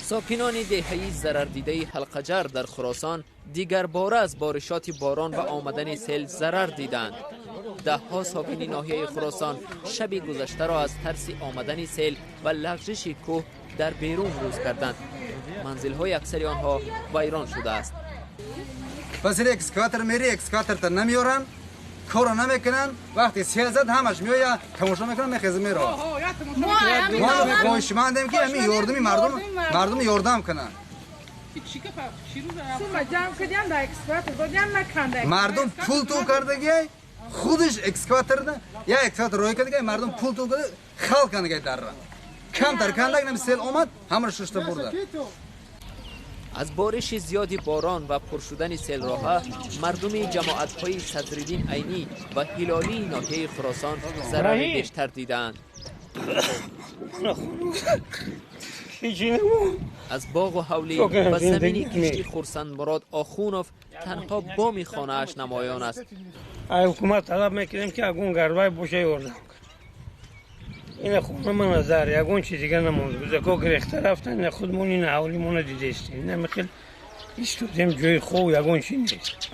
Сокинони деҳаи зарардидаи Ҳалқаҷар дар Хуросон дигарбора аз боришоти борон ва омадани сел зарар диданд. Даҳҳо сокини ноҳияи Хуросон шаби гузаштаро аз тарси омадани сел ва лағжиши кӯҳ дар берун рӯз карданд. Манзилҳои аксари онҳо вайрон шудааст. Пас экскаватор мери, экскаваторта намеоранд, корро намекунанд. Вақте сел зад, ҳамаш меоя, тамошо мекунанд, мехеза, меравад. Мо хоҳишмандем, ки ҳамин ёрдами мардум, мардум ёрдам кунанд. Мардум пул ту кардагиай, худаш экскаваторда я экскаватор рой кардагиай, мардум пул ту карда хал кардагиай, дарра камтар кандаг, нами сел омад, ҳамаро шушта бурда. Аз бориши зиёди борон ва пур шудани селроҳа мардуми ҷамоатҳои Садриддин Айнӣ ва Ҳилолии ноҳияи Хуросон зарари бештар дидаанд. Аз боғу ҳавлӣ ва замини кишти Хурсандмурод Охунов танҳо боми хонааш намоён аст. Ай ҳукумат талаб мекунем, ки ягон гарвай боша, ёрдам. Ина хона ман дар ягон чи дига намонд. Гузако гирехта рафтан, ина худмон, ина ҳавлимона дидестем. Ина михел истодем, ҷои хов ягон чи нест.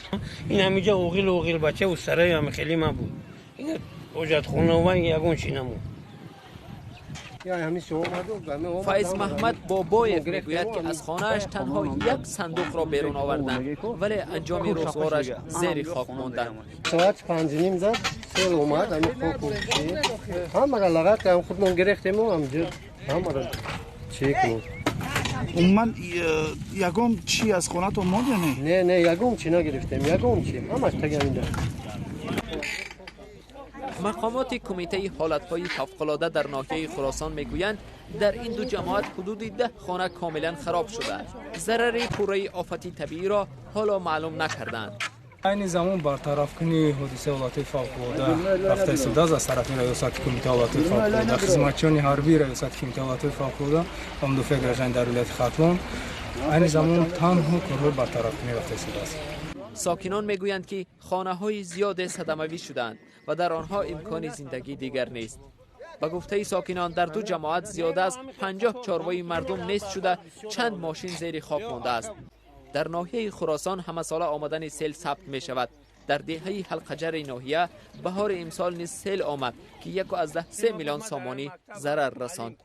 Ин ҳамиҷа оғил оғил бача сараи ҳамихели ма буд. Ина ҳоҷатхона ва ягон чи намонд. Файз Маҳмад Бобоев мегӯяд, ки аз хонааш танҳо як сандуқро берун оварданд, вале анҷоми рӯзгораш зери хок монданд. Соат 5:30 зад, сел омад, ами хоку ҳамаро лағат кардам, худмон гирехтему ҳамҷо ҳамаро чӣ кунем. Умуман ягон чӣ аз хонатон монд ё не? Не, не, ягон чӣ нагирифтем, ягон чӣ, ҳамаш тагамида. Мақомоти кумитаи ҳолатҳои фавқулода дар ноҳияи Хуросон мегӯянд, дар ин ду ҷамоат ҳудуди 10 хона комилан хароб шудааст. Зарари пурраи офати табииро ҳоло маълум накарданд. Айни замон бартарафкунии ҳодисаи ҳолатҳои фавқулода рафта истодааст аз тарафи раёсати кумитаи ҳолатҳои фавқулода, хизматчиёни ҳарбии раёсати кумитаи ҳолатҳои фавқулода ва мудофиаи гражданӣ дар вилояти Хатлон. Айни замон танҳо корҳои бартарафкунӣ рафта истодааст. Сокинон мегӯянд, ки хонаҳои зиёде садамавӣ шуданд ва дар онҳо имкони зиндагӣ дигар нест. Ба гуфтаи сокинон, дар ду ҷамоат зиёда аз 50 чорвои мардум нест шуда, чанд мошин зери хок мондааст. Дар ноҳияи Хуросон ҳамасола омадани сел сабт мешавад. Дар деҳаи Ҳалқаҷари ноҳия баҳори имсол низ сел омад, ки 1,3 миллион сомонӣ зарар расонд.